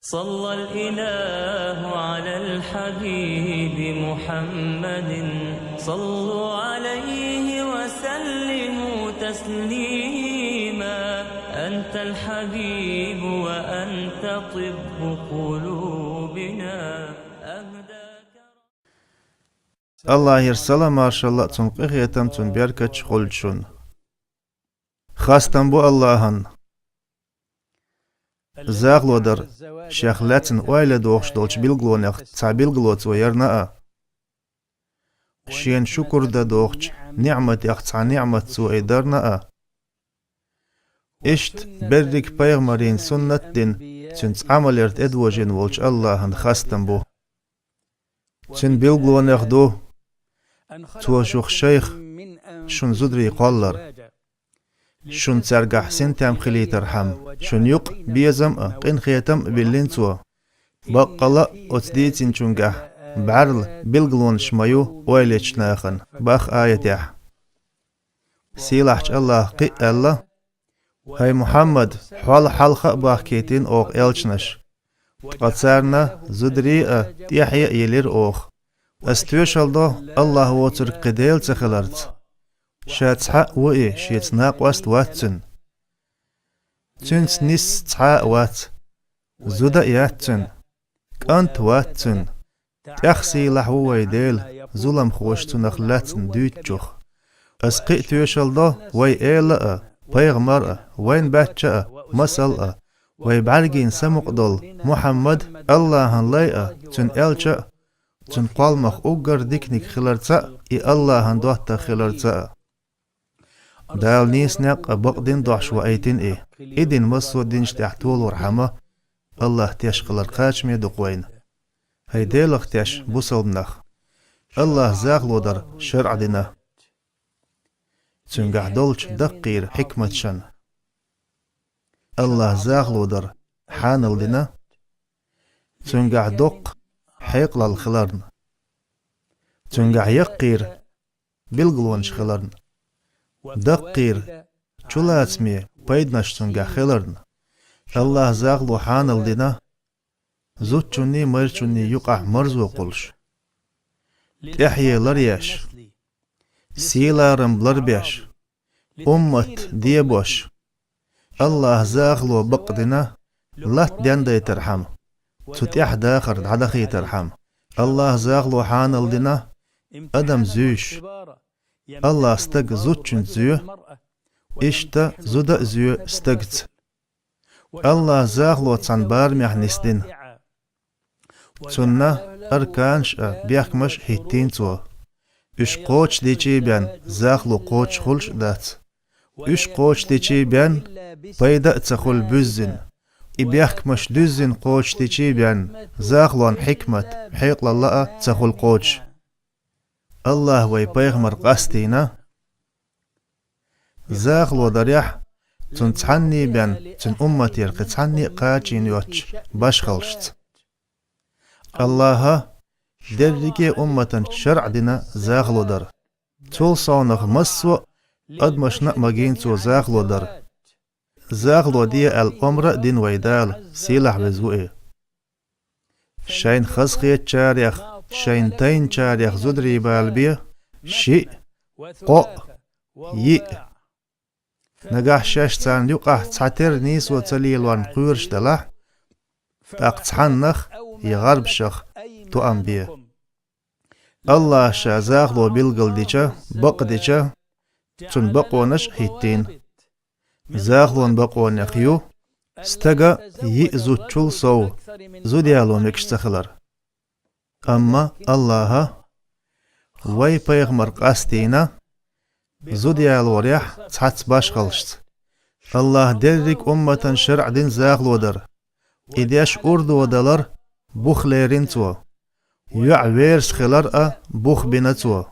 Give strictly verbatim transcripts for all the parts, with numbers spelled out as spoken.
صلى الإله على الحبيب محمد. صلوا عليه وسلموا تسليما. أنت الحبيب وأنت طب قلوبنا. أهداك Аллахьера салам-маршалла а, цун къинхетам а, цун беркат а хуьлда шуна. Хастам бу Аллахьан. Захло дар шех лаьцна ойла дохуш долчу билгалонех цхьа билгало цо ярна а, шена шукур дан дохучу ниӀматех цхьа ниӀмат цо и дарна а. Иштта берриг пайхамарийн суннат а дина, цуьнца Ӏамал яр тӀедожийна волчу Аллахьан хастам бу. Цуьнан билгалонех ду цо шух шайх шун зударий кхоллар. Шуна цаьргахь синтем хилийтархьама, шуна юкъа безам а, къинхетам а биллина цо. Баккъала а оцу дийцинчуьнгахь бӀаьрла билгалонаш ма ю ойла ечу нахана, боху аятехь. Сийлахьчу Аллаха кхин а аьлла: «ХӀай Мухьаммад, хьол хьалха а бахкийтина оха элчанаш, ткъа царна зударий а, тӀаьхье а елира оха. Ас тоьшалла до Аллах воцург кхин Дела ца хиларца. Ша цхьаъ ву и, шеца накъост а вац цуьнан. Цуьнца нисса цхьа а вац, зуда а яц цуьнан, кӀант а вац цуьнан. ТӀех сийлахь ву вай Дела, зуламхоша цунах лаьцна дуьйцучух. Ас кхин а тоьшалла до вай эла а, пайхамар а, вайна баьчча а, масал а, вай бӀаьргийн самукъа долу Мухьаммад Аллахьан лай а, цуьнан элча а, цуьнан кхолламах уггар диканиг хиларца а, и Аллахьан доттагӀа хиларца а». Дала нийса некъ а, бакъдин а дохьуш ваийтина и. И дин массо а динаш тӀехь толорхьама, Аллах теш хилар кхачаме ду-кх вайна. ХӀай Делах теш бусалба нах! Аллаха захло дар шарӀ дина цуьнгахь долчу даккхийра хьикматашна. Аллаха захло дар хьанал дина цуьнгахь доккха хьекъалалла хиларна, цуьнгахь яккхийра билгалонаш хиларна, даккхийра чулацаме пайданаш цуьнгахь хиларна. Аллаха захло хьанал дина зудчунний, майрачунний юкъахь марзо кхуллуш, тӀаьхье ларъеш, сий-ларам ларбеш, уммат дебош. Аллаха захло бакъдина латта дендайтархьама, цу тӀехь дахар дӀадахийтархьама. Аллаха захло хьанал дина адам зуьйш. Аллаха стаг зудчуьнца зоь, иштта зуда а зоь стагца. Аллаха захло цхьана барамехь нисдина. Цунна арканаш а, бехкамаш а хӀиттийна цо. Уьш кхочушдичий бен, захло кхочуш хуьлуш а дац. Уьш кхочушдичий бен, пайда а ца хуьлу буьззина. И бехкамаш дуьззина кхочушдичий бен, захлон хьикмат, хьекъалалла а ца хуьлу кхочуш. Аллаха вай пайхамар къастийна захло дарехь, цунна цхьанний бен, цуьнан умматера кхин цхьанний а кхачийна йоцучу башхаллашца. Аллаха дерриге а умматан шарӀ дина захло дар. Цул совнах массо а адамашна а магийна цо захло дар. Захло де аьлла омра а дина вай Дала, сийлахь веза ву и. Шайна хазахетачарех, шайна тайначарех зударий балабе, шиъ, кхоъ, йиъ. Нагахь шаьш царна юкъахь цхьатерра нийсо ца лелорна кхоьруш делахь, тӀаккха цхьаннах я гӀарбашах тоам бе. Аллаха ша захло билгалдича, бакъдича, цунна бакъонаш а хӀиттийна. Захлон бакъонех ю стага йиъ зудчул сов зуда яло мегаш ца хилар. Амма Аллаха вай пайхамар къастийна зуда ялорехь цхьацца башхаллашца. Аллаха дерриг умматан шарӀ дина захло дар. И деш урдо далар бух лерина цо. ЙоӀ верас хилар а бух бина цо.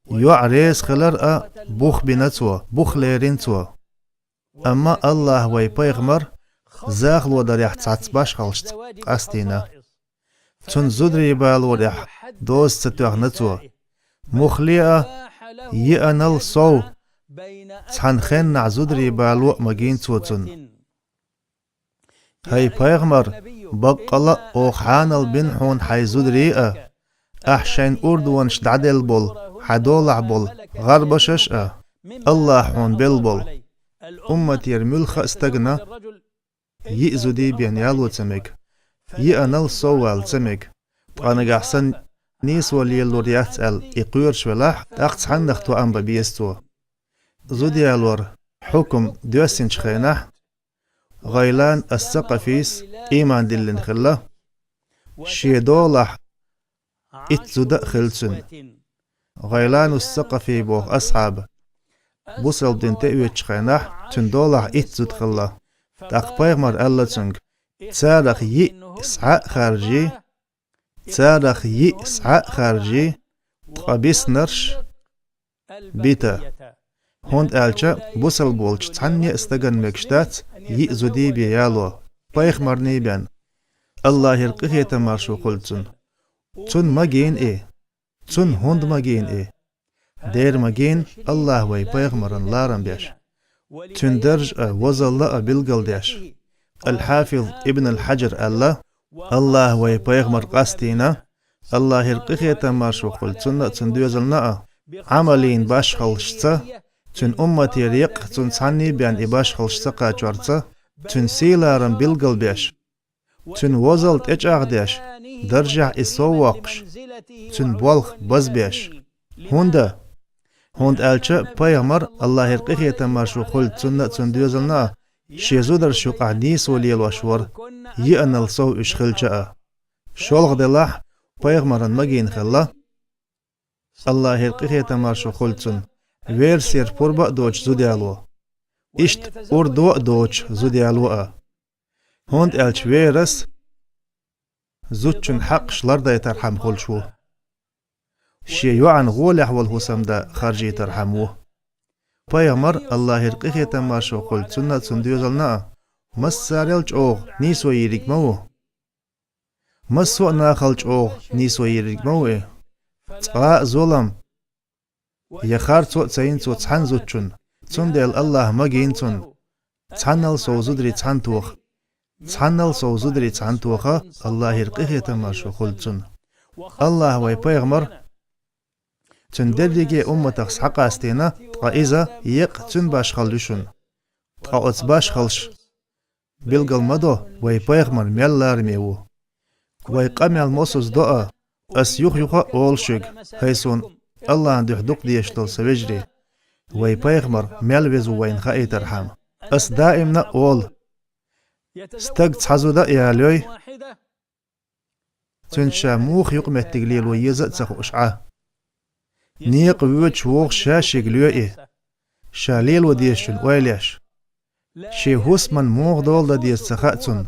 ЙоӀ реза хилар а бух бина цо, бух лерина цо. Амма Аллаха вай пайхамар захло дарехь цхьацца башхаллашца къастийна. Цунна зударий балорехь доза ца тоьхна цо. Муххале а, йиъанал сов, цхьана хеннахь зударий бало а магийна цо цунна. ХӀай пайхамар, Баккъала а оха хьанал бина хьуна хьайн зударий а, ахь шайн урдонаш дӀаделла болу, хьан долахь болу гӀарбашаш а, АллахӀа хьуна белла болу. Умматера муьлхха а стагана йиъ зуда бен яло ца мега, йиъанал сов вала ца мега. Ткъа нагахь санна нийсо лелалур яц аьлла, и кхоьруш велахь, тӀаккха цхьаннах тоам бан беза цо. Зуда ялор хьукам доьссинчу хенахь, ГӀайлан ас-Сакъафис ийман диллина хилла, шен долахь итт зуда а хилла цуьнан. ГӀайланус-Сакъафи боху асхьаба бусалба дин тӀеоьцучу хенахь, цуьнан долахь итт зуда хилла. ТӀаккха пайхамар аьлла цуьнга: «Царах йиъ схьа а харжий, царах йиъ схьа а харжий, ткъа биснарш бита». ХӀунда аьлча бусалба волчу цхьанне а стагана мегаш дац йиъ зуда бен яло, пайхамарний бен, АллахӀера къинхетам маршо хуьлда цунна. Цунна магийна и. Цунна хӀунда магийна и? Дера магийна АллахӀа вайн пайхамаран ларам беш, цуьнан дарж а, возалла а билгалдеш. Ал-Хьафиз Ибн ал-Хьаджар аьлла: АллахӀа вайн пайхамар къастийна, АллахӀера къинхетам маршо хуьлда цунна а, цуьнан доьзална а, Ӏамалийн башхаллашца, цуьнан умматера еккъа цунна цхьанний бен и башхаллаш ца кхачорца, цуьнан сий-ларам билгалбеш, цуьнан возалла тӀечӀагӀдеш, даржехь и сов воккхуш, цуьнан болх базбеш. ХӀунда? ХӀунда аьлча пайхамар, АллахӀера къинхетам маршо хуьлда цунна а, цуьнан доьзална а, шен зударша юкъахь нийсо лелош вара, йиъанал сов уьш хилча а. ШолгӀа делахь, пайхамаран магийна хилла, АллахӀера къинхетам маршо хуьлда цунна, верасера пурба а доцуш зуда яло, иштта урдо а доцуш зуда яло а. ХӀунда аьлча верас зудчун хьакъаш лардайтархьама хуьлуш ву. Шен йоӀана гӀолехь волу хӀусамда харжийтархьама ву. Пайхамар, АллахӀера къинхетам маршо хуьлда цунна а, цуьнан доьзална а, массарел чӀогӀа нийсо йийриг ма ву. Массо а нахал чӀогӀа нийсо йийриг ма ву и. Цкъа а зулам я харцо а ца йина цо цхьана зудчунна, цундела АллахӀа магийна цунна, цхьаннал сов зударий цхьаьнатоха. Цхьаннал сов зударий цхьаьнатоха, АллахӀера къинхетам маршо хуьлда цунна. АллахӀа вайн пайхамар цуьнан дерриге умматах схьакъастийна, ткъа иза еккъа цуьнан башхалла ю шуна. Ткъа оцу башхаллаша билгал ма до, вайн пайхамар мел лараме ву. Вайн къамел мосазза до а, ас юха-юха а олу шуьга, хӀай суна АллахӀан дуьхьа дукха дезаш долу сан вежарий, вайн пайхамар мел веза ву вайна хаийтархьама. Ас даимна а олу: стаг цхьа зуда а ялой, цуьнца ша муха юкъаметтиг лело еза а ца хууш Ӏа. Некъа воьдуш вогӀу ша шига лоь и, ша лело дезачун ойла еш. Шен хӀусаман муха дола дан деза ца хаьа цунна.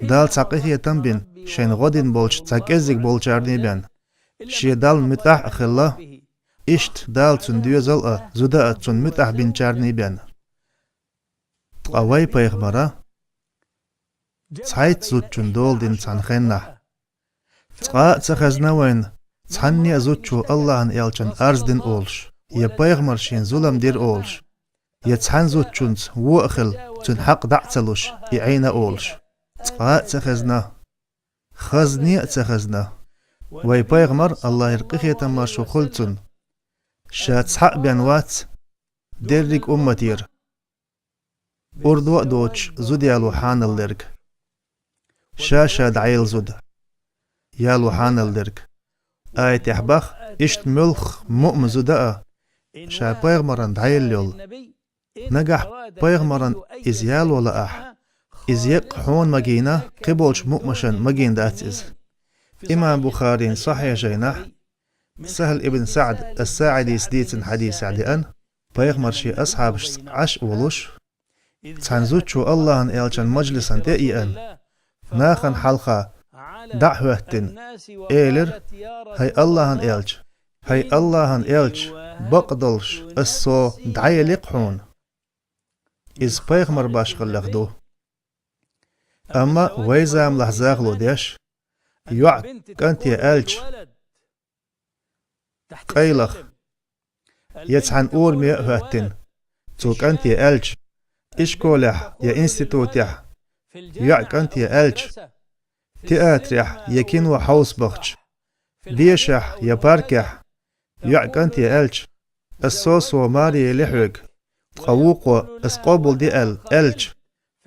Дала цхьа къинхетам бина шайна гӀо дина болчу цхьа кӀеззиг болчарний бен, шен Далла муьтӀахь а хилла, иштта Дала цуьнан доьзал а, зуда а цунна муьтӀахь бинчарний бен. Ткъа вайн пайхамара цхьайтта зудчун дола дина цхьана хеннахь, цкъа а ца хезна вайна цхьанне а зудчо АллахӀан элчанна арз дина олуш, я пайхамар шена зулам дира олуш, я цхьана зудчуьнца вон а хилла, цуьнан хьакъ дӀа а ца луш, и Ӏийна олуш. Цкъа а ца хезна. Хазне а ца хазна. Вайн пайхамар, АллахӀера къинхетам маршо хуьлда цунна, ша цхьаъ бен вац дерриг умматера урдо а доцуш зуда яло хьанал дерг. Ша-ша дӀаелла зуда яло хьанал дерг. Аятехь баха, иштта муьлхха муъма зуда а ша пайхамаран дӀаелла йолу. Нагахь пайхамаран иза яло лаахь, иза еккъа хьуна магийна, кхиболчу муъмашан магийна дац иза. Имам Бухарин Сахьихь жайнахь Сахьл ибн СаӀд ас-СаӀидис дийцина хьадисехь деана, пайхамар шен асхьабашца Ӏаш а волуш, цхьана зудчо АллахӀан элчан мажлисан тӀе а еана, нахана хьалха дӀа а хӀоьттина, элира: «ХӀай АллахӀан элча, хӀай АллахӀан элча, бакъдолуш ас со дӀаелли-кх хьуна». Иза пайхамар башхаллех ду. Амма вай заманахь захало деш, йоӀ кӀанте аьлча, къайлаха, я цхьана ураме а хӀоьттина, цо кӀанте аьлча, ишколехь я институтехь йоӀ кӀанте аьлча, театрехь я кино хьовсабахча, дешахь я паркехь, йоӀ кӀанте аьлча: «Ас сов-сов маре ли хьоьга», ткъа вукхо: «Ас къобалде аьлла», аьлча,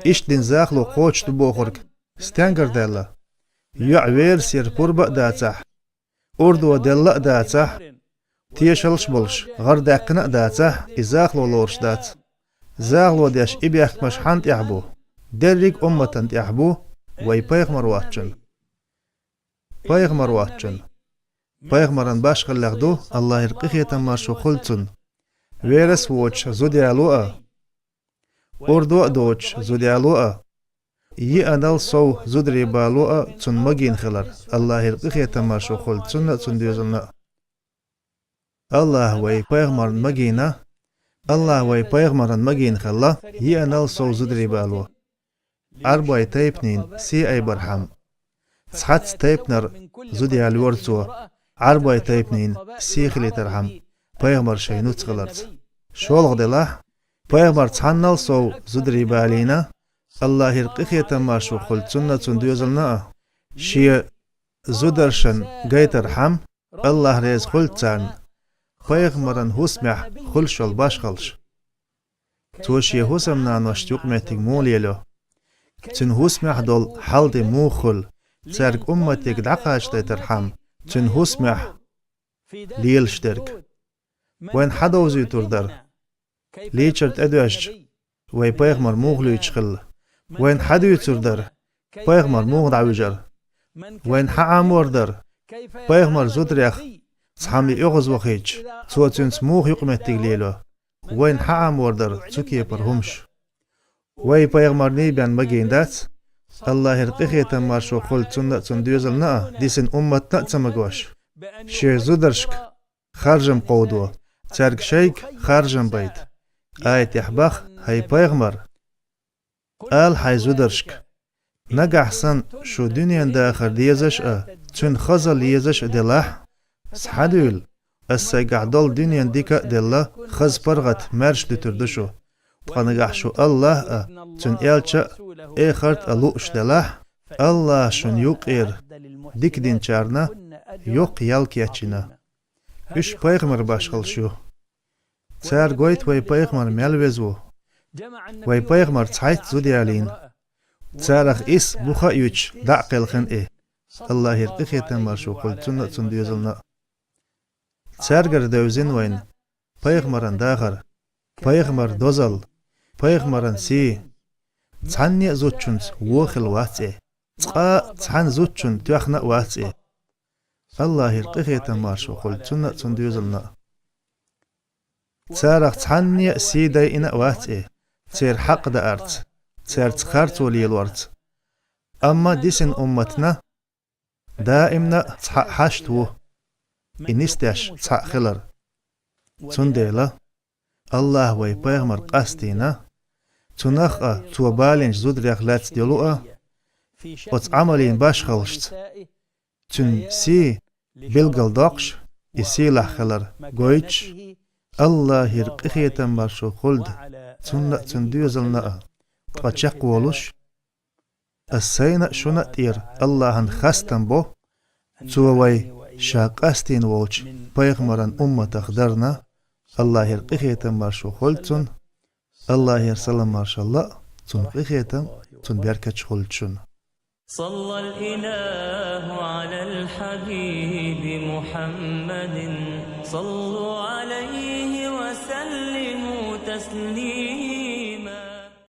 иштта дина захало кхочушду бохург стенгара даьлла? ЙоӀ верасера пурба а дацахь, урдо делла а дацахь, тешалш а болуш, гӀар даьккхина а дацахь, и захало лоруш дац. Захало деш и бехкамаш хьанна тӀехь бу? Дерриг а умматана тӀехь бу, вай пайхамар воцчунна. Пайхамар воцчунна. Пайхамаран башхаллех ду, АллахӀера къинхетам, маршо хуьлда цунна, верас а воцуш зуда яло а, урдо а доцуш зуда яло а, йиъанал сов зударий бало а цунна магийна хилар, АллахӀера къинхетам, маршо хуьлда цунна а, цунна доьзална а. АллахӀа вай пайхамарна магийна, АллахӀа вай пайхамарна магийна хилла йиъанал сов зударий бало. Ӏарбой тайпанийн сий айбархьама, цхьацца тайпанара зуда ялайора цо, Ӏарбой тайпанийн сий хилийтархьама, пайхамар шайн нуц хиларца. ШолгӀа делахь, пайхамар цхьаннал сов зударий балийна, АллахӀера къинхетам, маршо хуьлда цунна а, цунна доьзална а, шен зударшна гайтархьама, АллахӀ реза хуьлда царна, пайхамаран хӀусамехь хуьлуш йолу башхаллаш. Цо шен хӀусамнаношца юкъаметтиг муха лелайо? Цуьнан хӀусамехь долу хьал-де муха хуьлу, цаьрга умматега дӀакхачадайтархьама, цуьнан хӀусамехь лелаш дерг? Вайна хьан довзуьйтур дара? Лийчар тӀедоьжча, вай пайхамар муха луьйчуш хилла? Вайна хьан дуьйцур дара? Пайхамар муха дӀавуьжара? Вайна хьан Ӏамор дара? Пайхамар зударех цхьамма оьгӀазвахийтича, цо цуьнца муха юкъаметтиг лелайо? Вайна хьан Ӏамор дара цу кепара хӀумаш? Вай пайхамарний бен магийна дац, АллахӀера къинхетам, маршо хуьлда цунна а, цунна доьзална а, дисина умматна а ца магош, шен зударшка харжам кховдо, цаьрга шайга харжам байта. Аятехь боху: «ХӀай пайхамар, ала хьайн зударшка: „Нагахь санна шу дуьненан дахар дезаш а, цуьнан хазалла езаш а делахь, схьадуьйла, ас сайгахь долу дуьненан дика а делла, хаза паргӀат маьрша дуьтур ду шу. Ткъа нагахь шу АллахӀ а, цуьнан элча а, эхарт а лууш делахь, АллахӀа шуна юккъера дика динчарна йоккха ял кечйина“». Уьш пайхамар башхаллаш ю. Цара гойту вай пайхамар мел веза ву. Вай пайхамар цхьайтта зуда ялийна. Царах исс буха а юьтуш дӀа а кхелхина и, АллахӀера къинхетам, маршо хуьлда цунна а, цунна доьзална а. Цаьргара девзина вайна пайхамаран дахар, пайхамаран дозалла, пайхамаран сий. Цхьанне а зудчуьнца вон хилла вац и. Цкъа а цхьана зудчунна тоьхна а вац и. АллахӀера къинхетам, маршо хуьлда цунна а, цунна доьзална а. Царах цхьанне а сий дайина а вац и, церан хьакъ даарца, цаьрца харцо лелорца. Амма дисина умматна даимна а цхьаъ хьашт ву, и нисдеш цхьаъ хилар. Цундела АллахӀа вай пайхамар къастийна, цунах а, цо балийначу зударех лаьцна йолу а, оцу Ӏамалийн башхаллашца, цуьнан сий билгалдоккхуш, и сийлахь хилар гойтуш, АллахӀера къинхетам, маршо хуьлда цунна а, цунна доьзална а, ткъа чекхволуш. Ас сайна а, шуна а тӀера АллахӀан хастам бо, Цо вай Ша къастийна волчу пайхамаран умматах дарна. АллахӀера къинхетам, маршо хуьлда цунна. АллахӀера салам-маршалла а, цуьнан къинхетам, цуьнан беркаташ хуьлда шуна. صلى الإله على الحبيب محمد، صلوا عليه وسلموا تسليما.